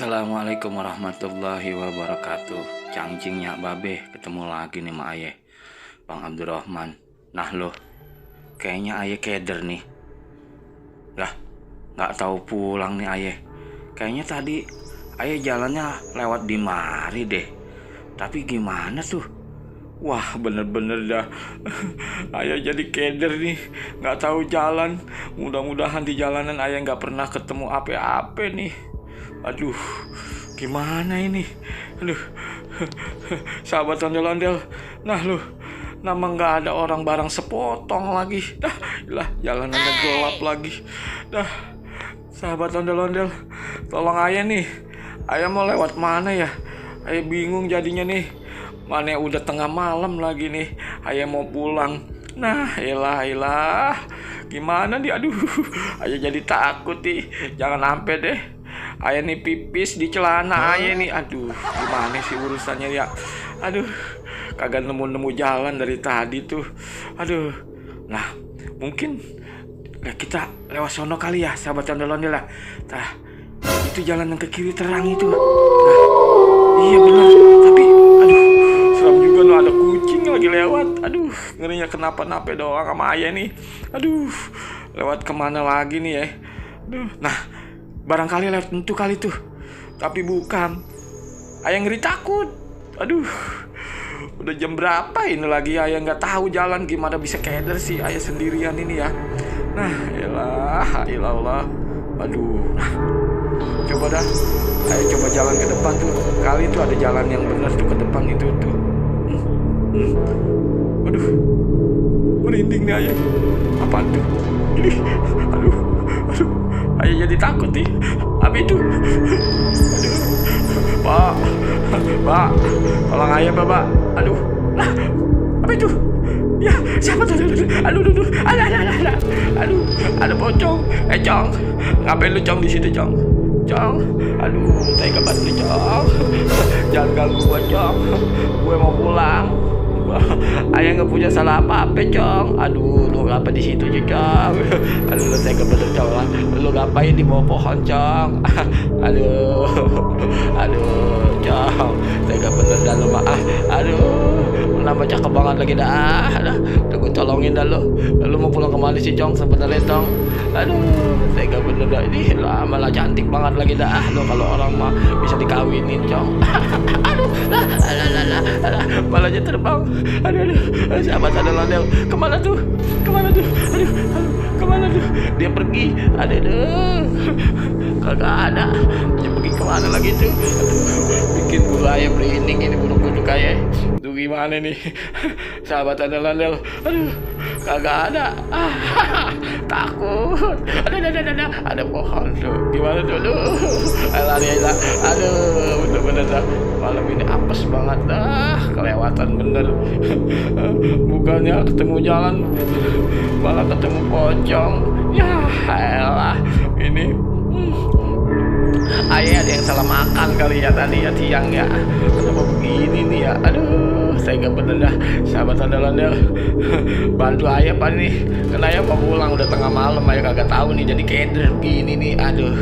Assalamualaikum warahmatullahi wabarakatuh. Cangcingnya babe ketemu lagi nih sama ayah Bang Abdurrahman. Nah loh, kayaknya ayah keder nih. Lah, nggak tahu pulang nih ayah. Kayaknya tadi ayah jalannya lewat di mari deh. Tapi gimana tuh? Wah, bener-bener dah. Ayah jadi keder nih, nggak tahu jalan. Mudah-mudahan di jalanan ayah nggak pernah ketemu apa-apa nih. Aduh, gimana ini? Aduh, sahabat ondel-ondel. Nah lu, nama nggak ada orang barang sepotong lagi. Dah, lah jalanannya gelap lagi. Dah, sahabat ondel-ondel, tolong ayah nih. Ayah mau lewat mana ya? Ayah bingung jadinya nih. Mana udah tengah malam lagi nih. Ayah mau pulang. Nah, elah. Gimana nih? Aduh, ayah jadi takut nih. Jangan sampai deh ayah nih pipis di celana ayah nih. Aduh, gimana sih urusannya ya? Aduh, kagak nemu-nemu jalan dari tadi tuh. Aduh. Nah, mungkin kita lewat sono kali ya, sahabat ondel-ondel lah. Nah, itu jalan yang ke kiri terang itu. Nah, iya benar. Tapi aduh, seram juga loh, ada kucing lagi lewat. Aduh, ngerinya kenapa-napa doang sama ayah nih. Aduh, lewat kemana lagi nih ya? Aduh, nah barangkali lewat tentu kali tuh. Tapi bukan. Ayah ngeri takut. Aduh, udah jam berapa ini lagi ayah nggak tahu jalan. Gimana bisa keder sih ayah sendirian ini ya. Nah, ilah. Aduh, nah, coba dah. Ayah coba jalan ke depan tuh. Kali itu ada jalan yang benar tuh ke depan itu tuh. Aduh, merinding nih ayah. Apaan tuh? Ini, aduh. Ayah jadi takut nih. Apa itu? Aduh, Pak, tolong ayah Pak. Aduh, lah, apa itu? Ya, siapa tuh? Aduh, aduh, ada pocong. Cong, ngapain lu Cong di situ Cong? Cong, aduh, tega banget nih Cong. Jangan ganggu gua Cong. Gue mau pulang. Ayah nggak punya salah apa-apa Cong. Aduh, lu ngapa di situ Cong? Aduh, lu tega bener Cong lah. Lu ngapain di bawah pohon Cong? Aduh, Cong, tega bener dah lu mah. Aduh, nama cakep banget lagi dah. Udah gue tolongin dah lu. Lu mau pulang kemana sih Cong sebenarnya Cong? Aduh, tega bener dah. Ini lah malah cantik banget lagi dah. Lu kalau orang mah bisa dikawinin Cong. Aduh, malah aja terbang. Aduh, sahabat ondel-ondel. Kemana tuh? Aduh, kemana tuh? Dia pergi. Aduh, kagak ada. Dia pergi kemana lagi tuh? Aduh, bikin bulu ayam merinding ini bulu-bulu kayak. Duh, gimana nih? Sahabat ondel-ondel. Aduh, kagak ada. Takut. Ada pohon tuh. Gimana tuh? Lari aja. Aduh, bener-bener dah. Malam ini apes banget dah. Kelewatan bener. Bukannya ketemu jalan, malah ketemu pocong. Ya elah, ini ayah ada yang salah makan kali ya tadi ya siang ya. Kenapa begini nih ya? Aduh, saya gak bener dah. Sahabat ondel-ondel, bantu ayah apa nih? Karena ayah mau pulang udah tengah malam. Ayah kagak tahu nih jadi keder begini nih. Aduh,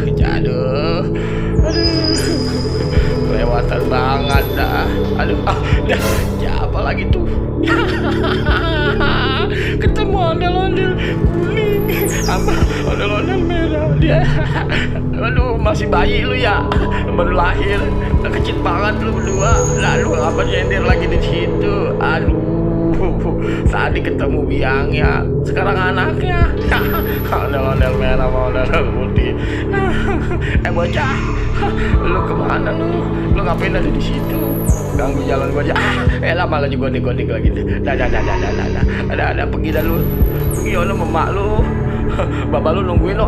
kelewatan banget dah. Aduh, dah siapa lagi tuh? Ketemu ondel-ondel kuning sama ondel-ondel merah. Dia, aduh, masih bayi lu ya, baru lahir, udah kecil banget lu berdua. Lalu apa nyender lagi di situ? Aduh, tadi ketemu biangnya, sekarang anaknya. Ondel-ondel merah sama ondel-ondel putih. Bocah, lu kemana lu? Lu ngapain ada di situ? Ganggu jalan gua aja. Elah malah juga godek-godek lagi. Ada pergi dah lu. Pergi lu sama mak lu. Bapak lu nungguin lu.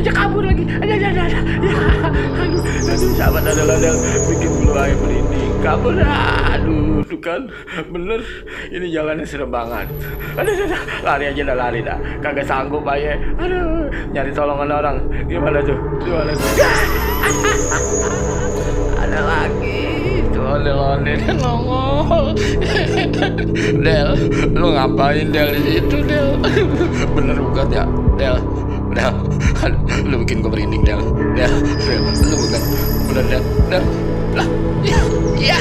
Ya kabur lagi. Aduh, sahabat ondel-ondel bikin bulu ayam merinding. Kabur dah. Aduh, tuh kan bener. Ini jalannya serem banget. Aduh, lari aja dah. Kagak sanggup ayah. Aduh, nyari tolongan orang. Gimana tuh? Ada lagi. Ondel-ondel nongol. Del, lu ngapain Del di situ Del? Bener bukan ya Del? Lu bikin gue merinding Del. Lu bukan bener Del. Del. Lah, iya, iya.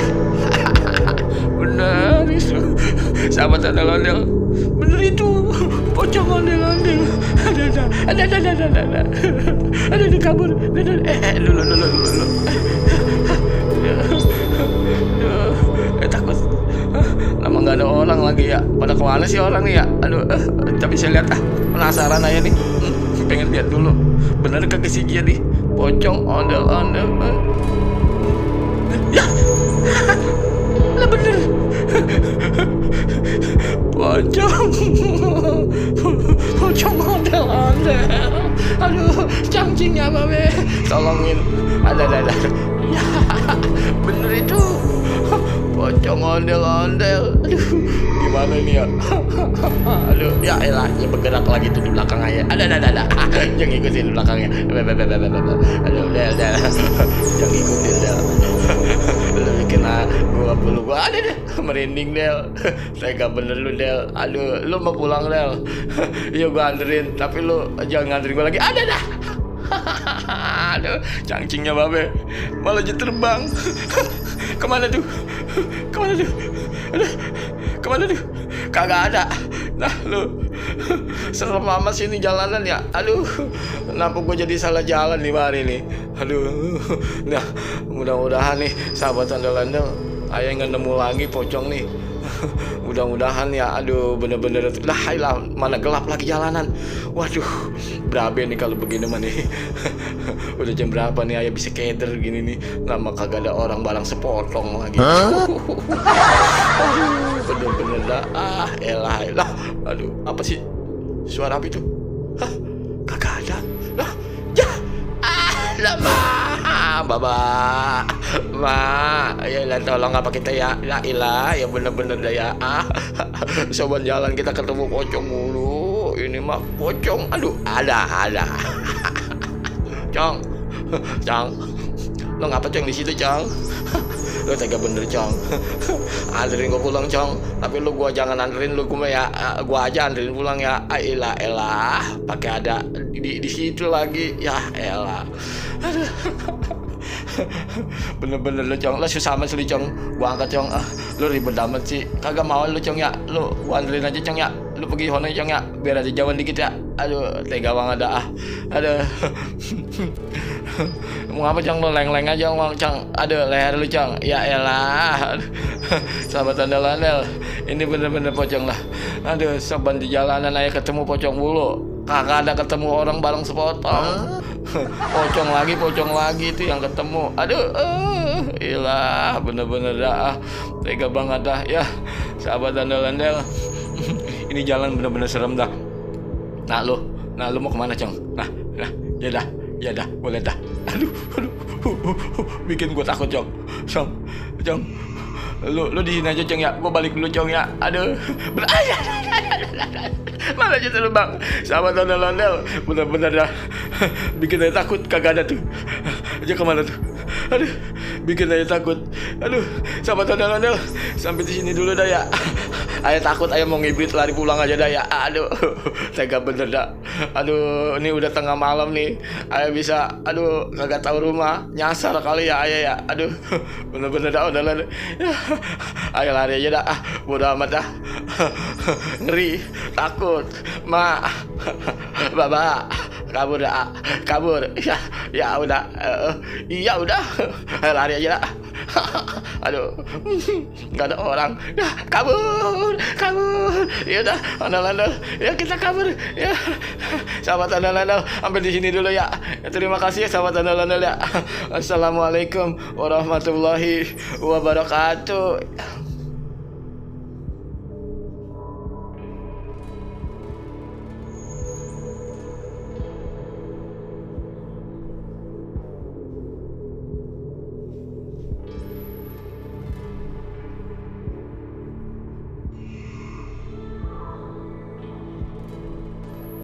Bener itu. Sahabat ondel-ondel. Bener itu. Pocong ondel-ondel. Ada kabur. Dulu. Takut. Lama nggak ada orang lagi ya. Pada kemana sih orang nih ya? Aduh, tapi saya lihat penasaran aja nih. Pengen lihat dulu. Bener kagak sih dia nih? Pocong ondel-ondel. Ya, lah bener. Pocong ondel-ondel. Aduh, cangcingnya babe. Tolongin. Ada. Ya, bener itu. Pocong ondel-ondel. Aduh, gimana ini ya? Aduh, ya elah, ya bergerak lagi tuh di belakang aja. Ada. Yang ngikutin di belakangnya. Aduh, Del. Yang ngikutin Del. Lu bikin gua ada deh. Merinding Del. Tega bener lu Del. Aduh, lu mau pulang Del? Iya gua anterin, tapi lu jangan nganterin gua lagi. Ada dah. Aduh, cangcingnya babe malah jadi terbang. Kemana tuh? Aduh, kemana tuh? Kagak ada. Nah lu, serem amat sih ini jalanan ya. Aduh, kenapa gue jadi salah jalan nih hari ini? Aduh, nah mudah-mudahan nih sahabat ondel-ondel ayah nggak nemu lagi pocong nih. Mudah-mudahan ya. Aduh, bener-bener lah, mana gelap lagi jalanan. Waduh, berabe nih kalau begini mah nih. Udah jam berapa nih ayah bisa keder gini nih. Lama kagak ada orang barang sepotong lagi. Aduh, bener-bener dah. Elah. Aduh, apa sih suara apa itu? Hah, kagak ada. Lah, ya. Lama. Baba. Ya tolong apa kita ya. La ilah, ya bener-bener dah ya. Sobat jalan kita ketemu pocong mulu. Ini mah pocong. Aduh, ada. Cong. Lo ngapa Cong di situ Cong? Lo tega bener Cong. Anterin gua pulang Cong. Tapi lu gua jangan anterin lu, gua ya. Gua aja anterin pulang ya. Elah. Pakai ada di situ lagi. Ya elah. Aduh. Bener-bener lu Cong. Lo susah amat sih Cong. Gua angkat Cong. Lu ribet amat sih. Kagak mau lu Cong ya. Lu gua anterin aja Cong ya. Lu pergi hono Cong ya. Biar ada jauhan dikit ya. Aduh, tega banget dah. Aduh. Mau apa Cong? Lu leng-leng aja Cong. Aduh, leher lu Cong. Ya elah. Sahabat ondel-ondel, ini bener-bener pocong lah. Aduh, soban di jalanan aja ketemu pocong mulu. Kagak ada ketemu orang bareng sepotong. Pocong lagi itu yang ketemu. Aduh, ilah, bener-bener dah. Tega banget dah ya. Sahabat ondel-ondel. Ini jalan bener-bener serem dah. Nah lu mau kemana Cong? Nah, ya dah, boleh dah. Aduh, bikin gua takut Cong. Lu di sini aja Cong ya. Gua balik dulu Cong ya. Aduh, malah jadi terbang. Sahabat ondel-ondel, bener-bener dah. Bikin aja takut, kagak ada tuh. Aja kemana tuh? Aduh, bikin aja takut. Aduh, sahabat ondel-ondel, sampai di sini dulu dah ya. Ayah takut, ayah mau ngibrit lari pulang aja dah ya. Aduh, tega bener dah. Aduh, ini udah tengah malam nih. Ayah bisa, kagak tahu rumah. Nyasar kali ya ayah ya. Aduh, bener-bener dah udah lari. Ayah lari aja dah. Bodoh amat dah. Ngeri, takut. Baba, kabur. Ya udah. Iya udah. Ayah lari aja dah. Aduh, nggak ada orang. Ya, kabur. Ya udah, ondel-ondel. Ya kita kabur. Ya, sahabat ondel-ondel, sampai di sini dulu ya. Terima kasih ya sahabat ondel-ondel ya. Assalamualaikum warahmatullahi wabarakatuh.